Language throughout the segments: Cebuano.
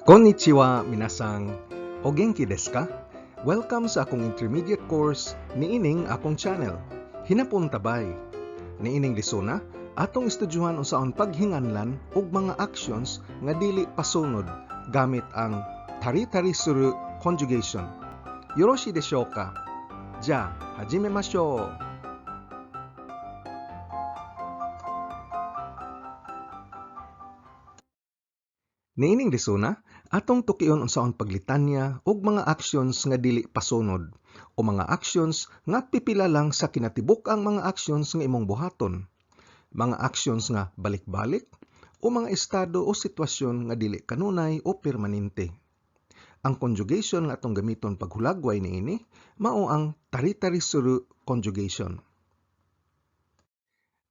Konnichiwa, minasang. O genki desu ka? Welcome sa akong intermediate course niining akong channel. Hinapon tabay. Niining lesona, atong estudyuhan unsaon paghinganlan og mga actions nga dili pasunod gamit ang tari-tari suru conjugation. Yoroshi deshou ka? Ja, hajimemashou. Niining lesona, atong tukion unsaon paglitanya og mga actions nga dili pasunod o mga actions nga pipila lang sa kinatibuk-ang mga actions nga imong buhaton. Mga actions nga balik-balik o mga estado o sitwasyon nga dili kanunay o permanente. Ang conjugation nga atong gamiton paghulagway niini mao ang tari-tari suru conjugation.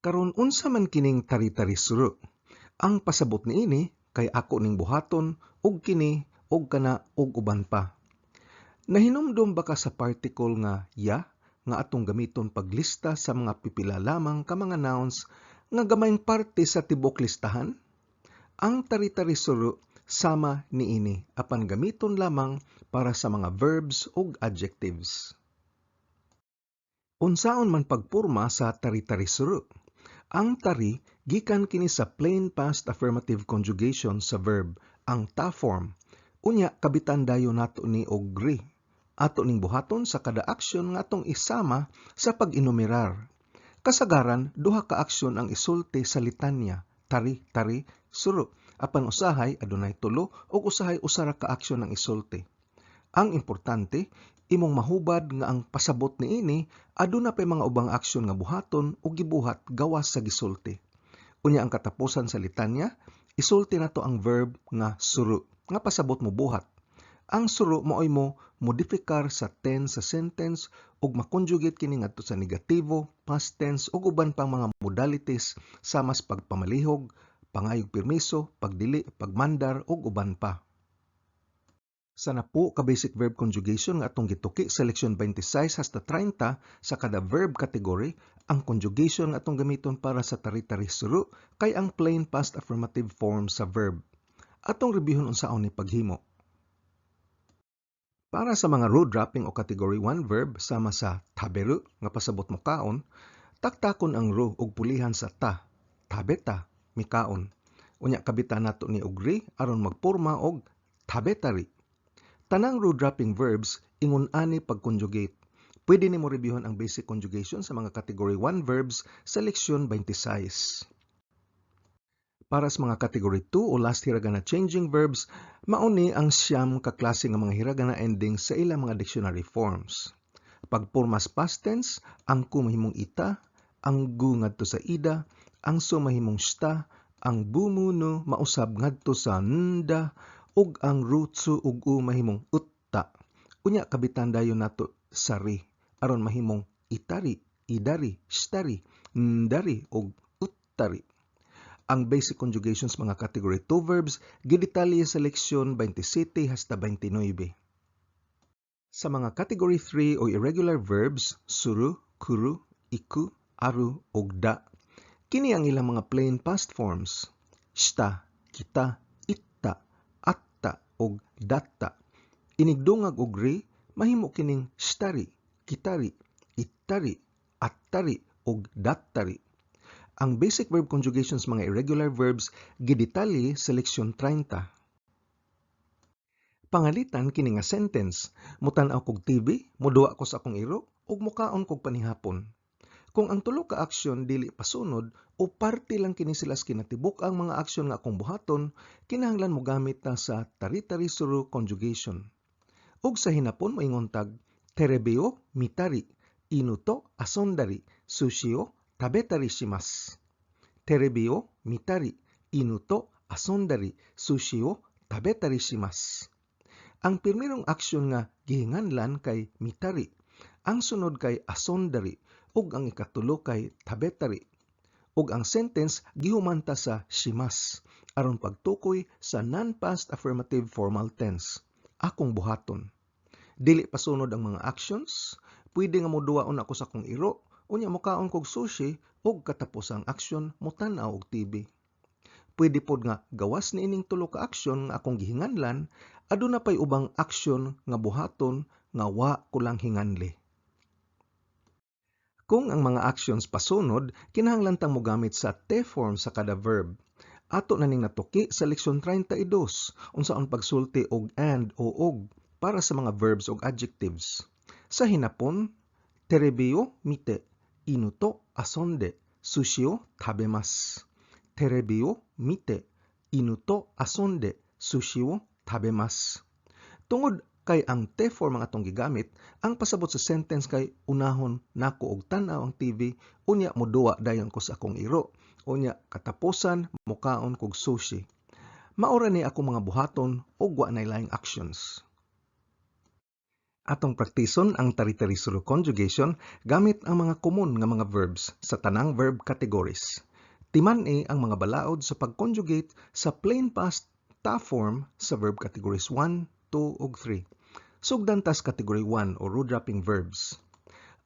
Karon unsa man kining tari-tari suru? Ang pasabot niini kay ako ning buhaton og kini og kana og uban pa. Nahinumdom ba ka sa particle nga ya nga atong gamiton paglista sa mga pipila lamang ka mga nouns nga gamayng parte sa tibuok listahan? Ang tari-tari suru sama niini apan gamiton lamang para sa mga verbs ug adjectives. Unsaon man pagporma sa tari-tari suru? Ang tari gikan kini sa plain past affirmative conjugation sa verb, ang ta form. Unya kabitan dayon nato ni og ri. Ato ning buhaton sa kada aksyon nga atong isama sa pag-enumerar. Kasagaran duha ka aksyon ang isulti sa litanya, tari tari suru. Apan usahay adunay tulo ug usahay usa ra ka aksyon ang isulti. Ang importante, imong mahubad nga ang pasabot niini aduna pay mga ubang aksyon nga buhaton o gibuhat gawas sa gisulti. Unya ang katapusan sa litanya, isulti nato ang verb nga suru nga pasabot mo buhat. Ang suru maoy mo modifikar sa tense sa sentence ug makonjugate kini ngadto sa negatibo, past tense ug uban pang mga modalities sama sa pagpamalihog, pangayog permiso, pagdili, pagmandar ug uban pa. Sa napo ka basic verb conjugation nga atong gituki sa leksyon 26 hasta 30 sa kada verb category, ang conjugation nga atong gamiton para sa tari-tari suru kay ang plain past affirmative form sa verb. Atong reviewon unsaon ni paghimo. Para sa mga row dropping o category 1 verb sama sa taberu nga pasabot mo kaon, taktakon ang ro ug pulihan sa ta, tabeta, mikaon. Unya kabitan nato ni og ri aron magporma og tabetari. Tanang row dropping verbs ingon ani pag-conjugate. Pwede nimo reviewon ang basic conjugation sa mga category 1 verbs sa leksyon 26. Para sa mga category 2 o last hiragana changing verbs, mao ni ang siyam ka klase nga mga hiragana endings sa ilang mga dictionary forms. Pagpormas past tense, ang ku mahimong ita, ang gu ngadto sa ida, ang so mahimong sta, ang bumuno mausab ngadto sa nda, ug ang rutsu ug u mahimong utta. Unya kabitan dayon nato sa ri aron mahimong itari, idari, stari, ndari ug uttari. Ang basic conjugations mga category 2 verbs gidetalye sa leksyon 27 hasta 29. Sa mga category 3 o irregular verbs, suru, kuru, iku, aru ug da. Kini ang ilang mga plain past forms. Shita, kita, itta, atta ug datta. Inigdungag og ri, mahimo kining shtari, kitari, ittari, attari ug dattari. Ang basic verb conjugations mga irregular verbs gidetalye sa leksyon 30. Pangalitan kini nga sentence, mutan-aw kog TV, muduwa ko sa akong iro ug mukaon kog panihapon. Kung ang tulo ka aksyon dili pasunod o parte lang kini sila sa kinatibuk-ang mga aksyon nga akong buhaton, kinahanglan mogamit ta sa tari-tari suru conjugation. Ug sa hinapon moingon tag terebi o mitari, inu to asondari, sushi o tabetari shimasu. Terebi o mitari, inu to asondari, sushi o tabetari shimasu. Ang pirmirong aksyon nga gihinganlan kay mitari, ang sunod kay asondari, ug ang ikatulo kay tabetari. Ug ang sentence gihumanta sa shimasu aron pagtukoy sa non-past affirmative formal tense. Akong buhaton. Dili pasunod ang mga actions, pwede nga moduwaon ako sa akong iro, unya mukaon kog sushi ug katapos ang aksyon motan-aw og TV. Pwede pod nga gawas niining tulo ka aksyon nga akong gihinganlan, aduna pay ubang aksyon nga buhaton nga wa ko lang hinganli. Kung ang mga actions pasunod, kinahanglan tang mogamit sa te form sa kada verb. Ato na ning natuki sa leksyon 32, unsaon pagsulti og and o og para sa mga verbs ug adjectives. Sa hinapon, テレビを見て, 犬と遊んで, 寿司を食べます. テレビを見て, 犬と遊んで, 寿司を食べます. Tungod kay ang te form ang atong gigamit, ang pasabot sa sentence kay unahon nako og tan-aw ang TV, unya moduwa dayon ko sa akong iro. Unya katapusan mokaon kog sushi. Mao ra ni akong mga buhaton ug wa nay laing actions. Atong praktison ang tari-tari suru conjugation gamit ang mga komon nga mga verbs sa tanang verb categories. Timan-i ang mga balaod sa pag-conjugate sa plain past ta form sa verb categories 1, 2 ug 3. Sugdan tas category 1 o ru-dropping verbs.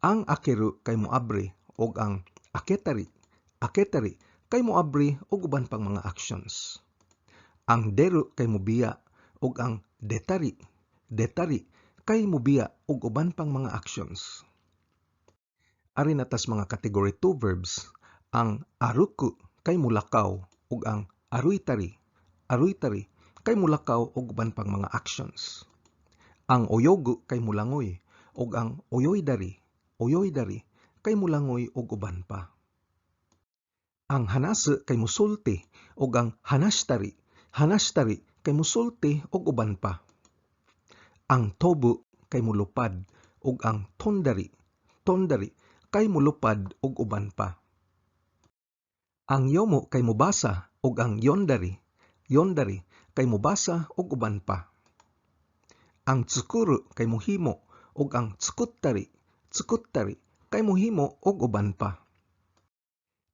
Ang 開ける kay moabri ug ang 開けたり, 開けたり kay moabri ug uban pang mga actions. Ang 出る kay mobiya ug ang 出たり, 出たり kay mobiya ug uban pang mga actions. Ari na tas mga category 2 verbs. Ang 歩く kay mulakaw ug ang 歩いたり, 歩いたり kay mulakaw ug uban pang mga actions. Ang 泳ぐ kay mulangoy ug ang 泳いだり, 泳いだり kay mulangoy ug uban pa. Ang 話す kay musulti ug ang 話したり, 話したり kay musulti ug uban pa. Ang 飛ぶ kay mulupad ug ang 飛んだり, 飛んだり kay mulupad ug uban pa. Ang 読む kay mubasa ug ang 読んだり, 読んだり kay mubasa ug uban pa. Ang 作る kay muhimo ug ang 作ったり, 作ったり kay muhimo ug uban pa.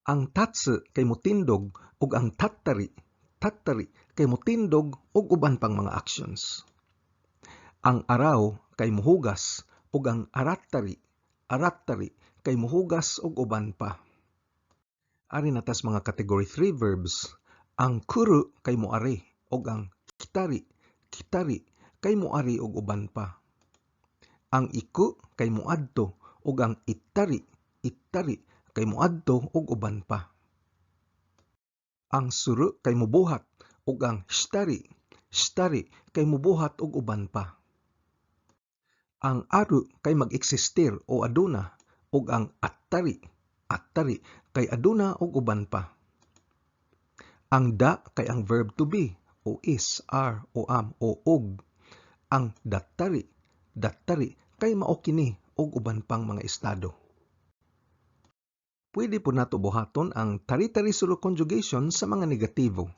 Ang 立つ kay mutindog ug ang 立ったり, 立ったり kay mutindog ug uban pang mga actions. Ang 洗う kay muhugas ug ang 洗ったり, 洗ったり kay muhugas ug uban pa. Ari na tas mga category 3 verbs. Ang 来る kay moari ug ang 来たり, 来たり kay moari ug uban pa. Ang 行く kay moadto ug ang 行ったり, 行ったり kay moadto ug uban pa. Ang する kay mubuhat ug ang したり, したり kay mubuhat ug uban pa. Ang ある kay mag-eksistir o aduna ug ang あったり, あったり kay aduna ug uban pa. Ang だ kay ang verb to be o is, are o am o og. Ang だったり, だったり kay mao kini ug uban pang mga estado. Pwede pod nato buhaton ang tari-tari suru conjugation sa mga negatibo.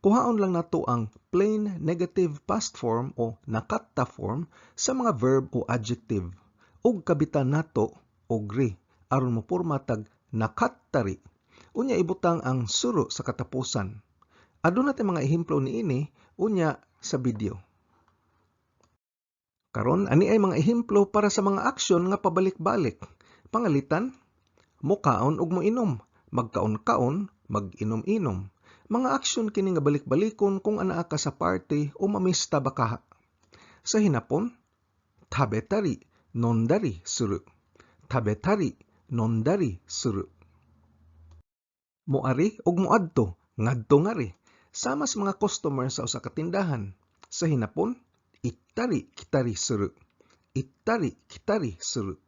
Kuhaon lang nato ang plain negative past form o なかった form sa mga verb o adjective ug kabitan nato og り aron moporma tag なかったり. Unya ibutang ang する sa katapusan. Aduna tay mga ehemplo niini unya sa video. Karon ani ay mga ehemplo para sa mga aksyon nga pabalik-balik. Pangalitan, mokaon ug moinom, magkaon-kaon, mag-inom-inom. Mga aksyon kini nga balik-balikon kung anaa ka sa party o mamista ba kaha. Sa hinapon, 食べたり, 飲んだりする. 食べたり, 飲んだりする. Moari ug moadto, ngadto ngari, sama sa mga customer sa usa ka tindahan. Sa hinapon, 行ったり来たりする. 行ったり来たりする.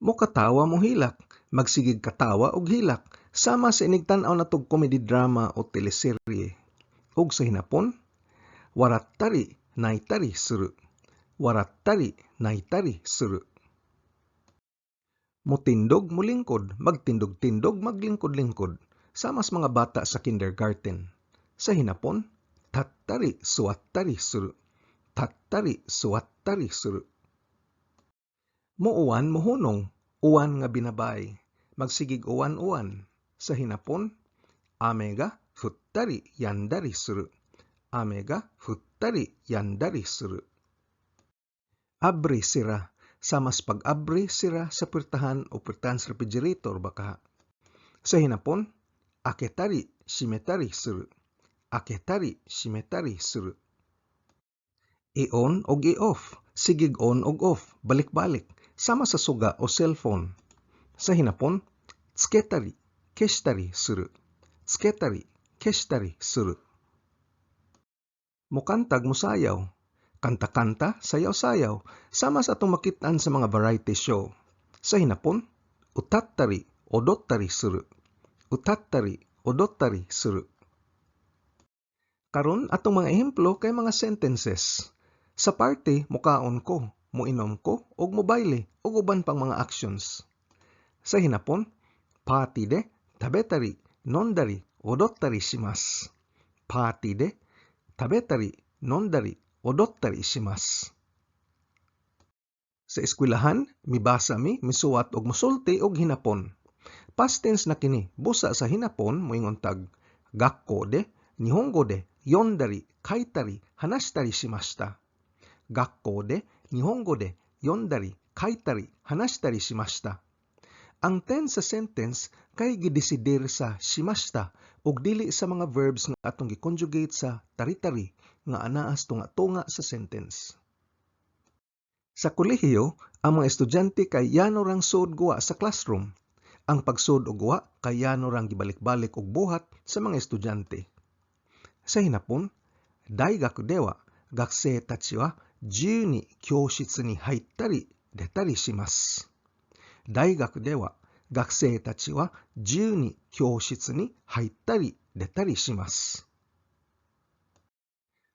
Mokatawa, mohilak, magsigig katawa og hilak, sama sa inig tan-aw natog comedy drama o teleserye. Ug sa hinapon, 笑ったり泣いたりする. 笑ったり泣いたりする. Motindog, molingkod, magtindog-tindog, maglingkod-lingkod, sama sa mga bata sa kindergarten. Sa hinapon, 立ったり座ったりする. 立ったり座ったりする. Muuwan, mohunong, uwan nga binabay, magsigig uwan-uwan. Sa hinapon, 雨が降ったりやんだりする. 雨が降ったりやんだりする. Abri, sira, sama sa pag-abri sira sa puwertahan o puwertahan sa refrigerator ba kaha. Sa hinapon, 開けたり shimetari suru. Aketari, shimetari suru. I-on og i-off, sigig on og off, balik-balik, sama sa suga o cellphone. Sa Hinapon, tsuketari, keshitari suru. Tsuketari, keshitari suru. Mukantag musayaw. Kanta-kanta, sayaw-sayaw, sama sa atong makit-an sa mga variety show. Sa Hinapon, utattari, odottari suru. Utattari, odottari suru. Karon atong mga ehemplo kay mga sentences. Sa party, mukaon ko, muinom ko, ug mubayle, ug uban pang mga actions. Sa Hinapon, party de, tabetari, nondari, odottari shimasu. Party de, tabetari, nondari, odottari shimasu. Sa eskwelahan, mibasa mi, misuwat og musulti og Hinapon. Past tense na kini, busa sa Hinapon moingon tag gakko de, nihongo de, yondari, kaitari, hanashitari shimashita. Gakko de, nihongo de, yondari, kaitari, hanashitari shimashita. Ang tense sa sentence kay gidesidir sa shimashita ug dili sa mga verbs nga atong gi-conjugate sa tari-tari nga anaas tunga-tunga sa sentence. Sa kolehiyo, ang mga estudyante kay yano rang sud guwa sa classroom. Ang pagsud og guwa kay yano rang gibalik-balik og buhat sa mga estudyante. Sa Hinapon, 大学では学生たちは自由に教室に入ったり出たりします。大学では学生たちは自由に教室に入ったり出たりします。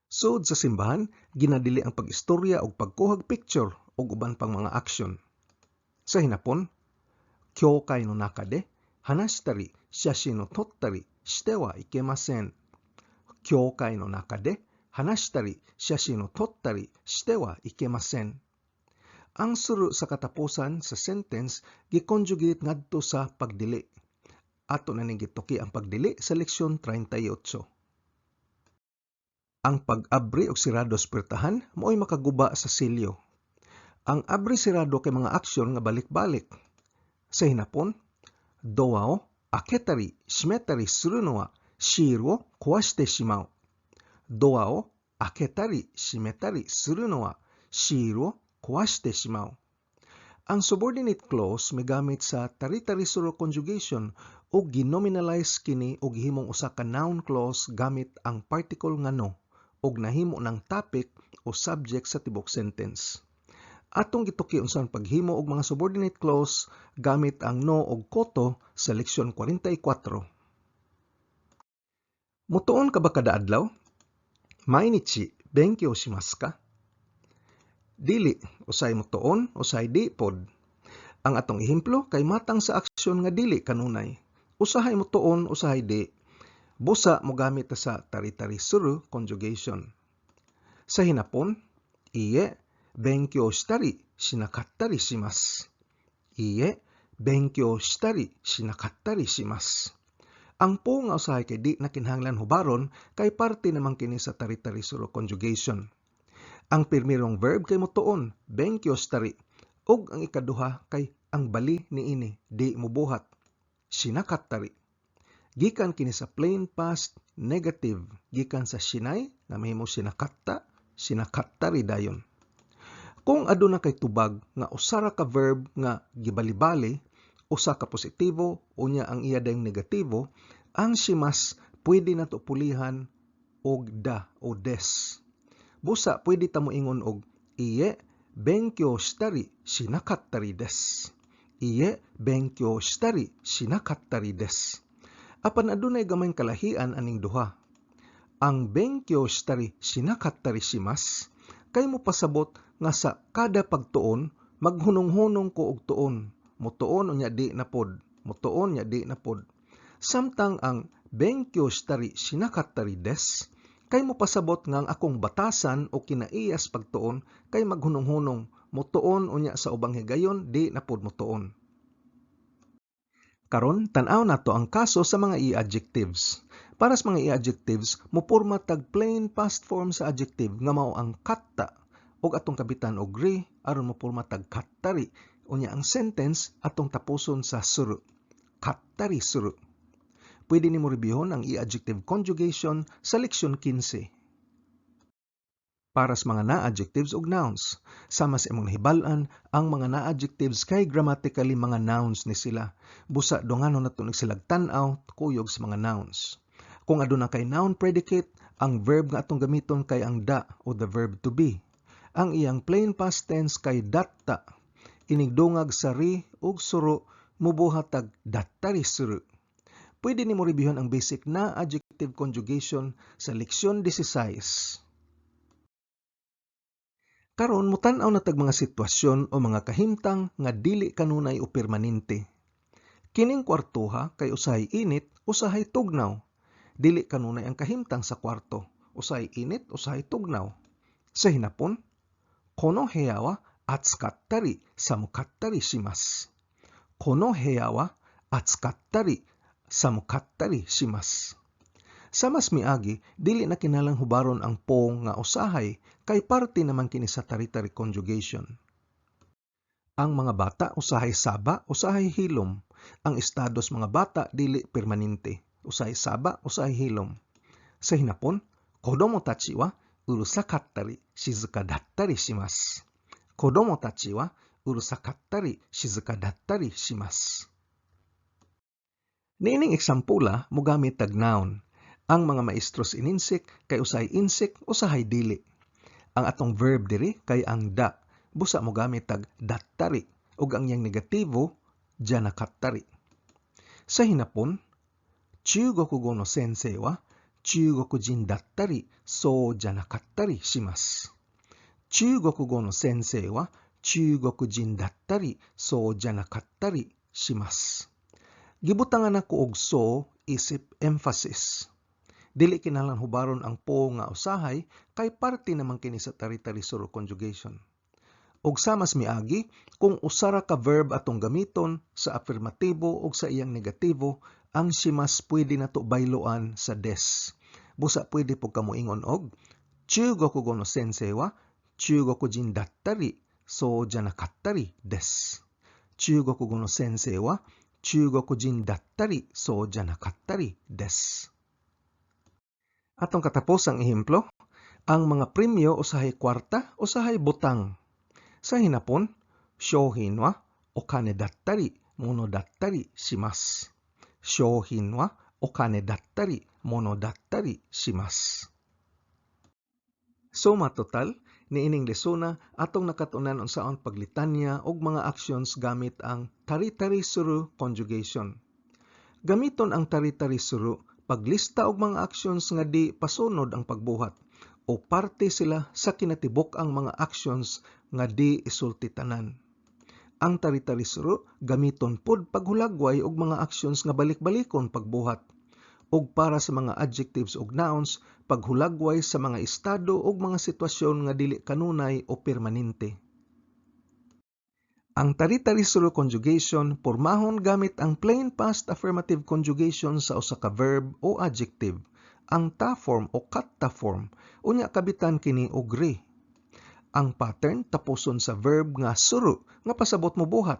Sud sa simbahan, ginadili ang pag-istorya og pagkuhag picture ug uban pang mga aksyon. Sa Hinapon, 教会の中で話したり写真を撮ったりしてはいけません。教会の中で話したり写真を撮ったりしてはいけません。Ang suru sa katapusan sa sentence gi-conjugate ngadto sa pagdili. Ato na ning gituki ang pagdili sa leksyon 38. Ang pag-abri og sirado sa puwertahan mao'y makaguba sa selyo. Ang abri sirado kay mga aksyon nga balik-balik. Sa Hinapon, ドアを開けたり閉めたりするのはシールを壊してしまう。ドアを開けたり閉めたりするのはシールを壊してしまう。Ang subordinate clause migamit sa tari-tari suru conjugation ug ginominalize kini og gihimong usa ka noun clause gamit ang particle nga no ug nahimo ng topic o subject sa tibok sentence. Atong gituki unsaon paghimo og mga subordinate clause gamit ang no ug koto sa leksyon 44. Mutuon ka ba kada adlaw? 毎日勉強しますか? Dili, usay motuon, usay di pod. Ang atong ehemplo kay matang sa aksyon nga dili kanunay. Usahay motuon, usahay di. Busa mogamit ta sa tari-tari suru conjugation. Sa Hinapon, いいえ、勉強したりしなかったりします。いいえ、勉強したりしなかったりします。Ang po nga usahay kay di na kinahanglan hubaron kay parte naman kini sa tari-tari suru conjugation. Ang pirmirong verb kay motuon, 勉強したり, ug ang ikaduha kay ang bali niini, di mobuhat, しなかったり. Gikan kini sa plain past negative, gikan sa しない nga mahimong しなかった, しなかったり dayon. Kung aduna kay tubag nga usa ra ka verb nga gibalibali, usa ka positibo unya ang iya dayong negatibo, ang します pwede nato pulihan og da o です. Busa pwede ta moingon og いいえ、勉強したりしなかったりです。いいえ、勉強したりしなかったりです。Apan adunay gamayng kalahian aning duha. Ang 勉強したりしなかったりします kay mopasabot nga sa kada pagtuon maghunong-hunong ko og tuon. Motuon unya di na pod, motuon nya di na pod. Samtang ang 勉強したりしなかったりです kay mopasabot nga ang akong batasan o kinaiyas pagtuon kay maghunong-hunong, motuon unya sa ubang higayon di na pod motuon. Karon tan-aw nato ang kaso sa mga i-adjectives. Para sa mga i-adjectives, mopurma tag plain past form sa adjective nga mao ang かった ug atong kabitan og ri aron mopurma tag かったり. Unya ang sentence atong tapuson sa する. かったりする. Pwede nimo reviewon ang i-adjective conjugation sa leksyon 15. Para sa mga na-adjectives ug nouns. Sama sa imong nahibal-an, ang mga na-adjectives kay grammatically mga nouns ni sila. Busa dunganon nato ni silag tan-aw kuyog sa mga nouns. Kung aduna kay noun predicate, ang verb nga atong gamiton kay ang da o the verb to be. Ang iyang plain past tense kay datta. Inigdungag sa ri ug suru, mubuhat tag dattari suru. Pwede nimo reviewon ang basic na adjective conjugation sa leksyon 16. Karon mutan-aw na tag mga sitwasyon o mga kahimtang nga dili kanunay o permanente. Kining kwartuha kay usahay init, usahay tugnaw. Dili kanunay ang kahimtang sa kwarto, usahay init, usahay tugnaw. Sa Hinapon, kono heya wa atsukattari samukattari shimasu. Kono heya wa atsukattari samukattari shimasu. Sa mas miagi, dili na kinahanglang hubaron ang pong nga usahay kay parte naman kini sa tari-tari conjugation. Ang mga bata usahay saba, usahay hilom. Ang estado sa mga bata dili permanente. Usahay saba, usahay hilom. Sa Hinapon, kodomo tachi wa urusakattari shizuka dattari shimasu. Kodomo tachi wa urusakattari shizuka dattari shimasu. Niining eksampula, mogamit tag noun. Ang mga maestros ininsik kay usahay insik, usahay dili. Ang atong verb diri kay ang da. Busa mogamit tag dattari ug ang iyang negatibo janakattari. Sa Hinapon, chugokugo no sensei wa chugokujin dattari so janakattari shimasu. Chugokugo no sensei wa chugokujin dattari so janakattari shimasu. Gibutangan nako og so isip emphasis. Dili kinahanglan hubaron ang po nga usahay kay parte naman kini sa tari-tari suru conjugation. Og sa mas miagi, kung usa ra ka verb atong gamiton sa afirmatibo ug sa iyang negatibo, ang shimasu pwede nato bayloan sa des. Busa pwede pud ka moingon og chugokugo no sensei wa chugokujin dattari so janakattari desu. Chugokugo no sensei wa chugokujin dattari so janakattari desu. Atong katapusang ehemplo, ang mga premyo usahay kwarta, usahay butang. Sa Hinapon, shohin wa okane dattari mono dattari shimasu. Shohin wa okane dattari mono dattari shimasu. Suma total, niining lesona atong nakat-unan unsaon paglitanya og mga actions gamit ang tari-tari suru conjugation. Gamiton ang tari-tari suru paglista og mga actions nga di pasunod ang pagbuhat o parte sila sa kinatibuk-ang mga actions nga di isulti tanan. Ang tari-tari suru gamiton pod paghulagway og mga actions nga balik-balikon pagbuhat ug para sa mga adjectives ug nouns paghulagway sa mga estado ug mga sitwasyon nga dili kanunay o permanente. Ang tari-tari suru conjugation pormahon gamit ang plain past affirmative conjugation sa usa ka verb o adjective, ang ta form o katta form, unya kabitan kini og ri. Ang pattern tapuson sa verb nga suru nga pasabot mo buhat.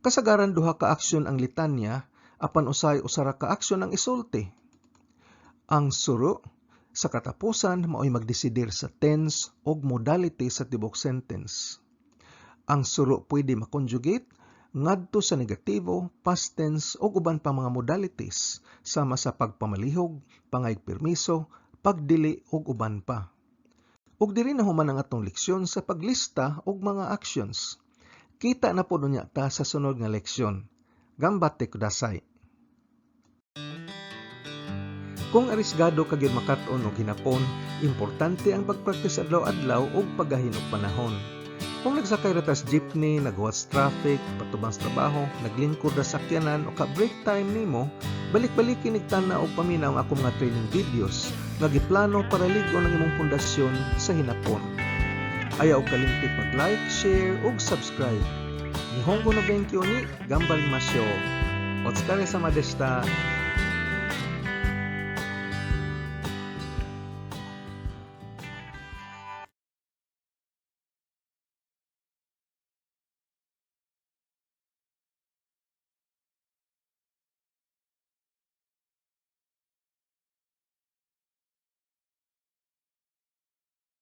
Kasagaran duha ka aksyon ang litanya apan usahay usa ra ka aksyon ang isulti. Ang suru sa katapusan maoy magdesidir sa tense ug modality sa tibok sentence. Ang suru pwede ma-conjugate ngadto sa negatibo, past tense ug uban pa mga modalities sama sa pagpamalihog, pangayog permiso, pagdili ug uban pa. Ug diri na human ang atong leksyon sa paglista og mga actions. Kita na pod unya ta sa sunod nga leksyon. Gambatte kudasai. Kung arisgado ka gyud makat-on og hinapon, importante ang pagpraktis adlaw-adlaw ug paggahin og panahon. Kung nagsakay ra tas jeepney, naghuwat sa traffic, patubang sa trabaho, naglingkod ra sa sakyanan o ka break time nimo, balik-baliki nig tan-aw og paminaw ang akong mga training videos nga giplano para lig-on ang imong pundasyon sa hinapon. Ayaw og kalimti pag-like, share ug subscribe. Nihongo no benkyo ni gambarimasho. Otsukaresama deshita.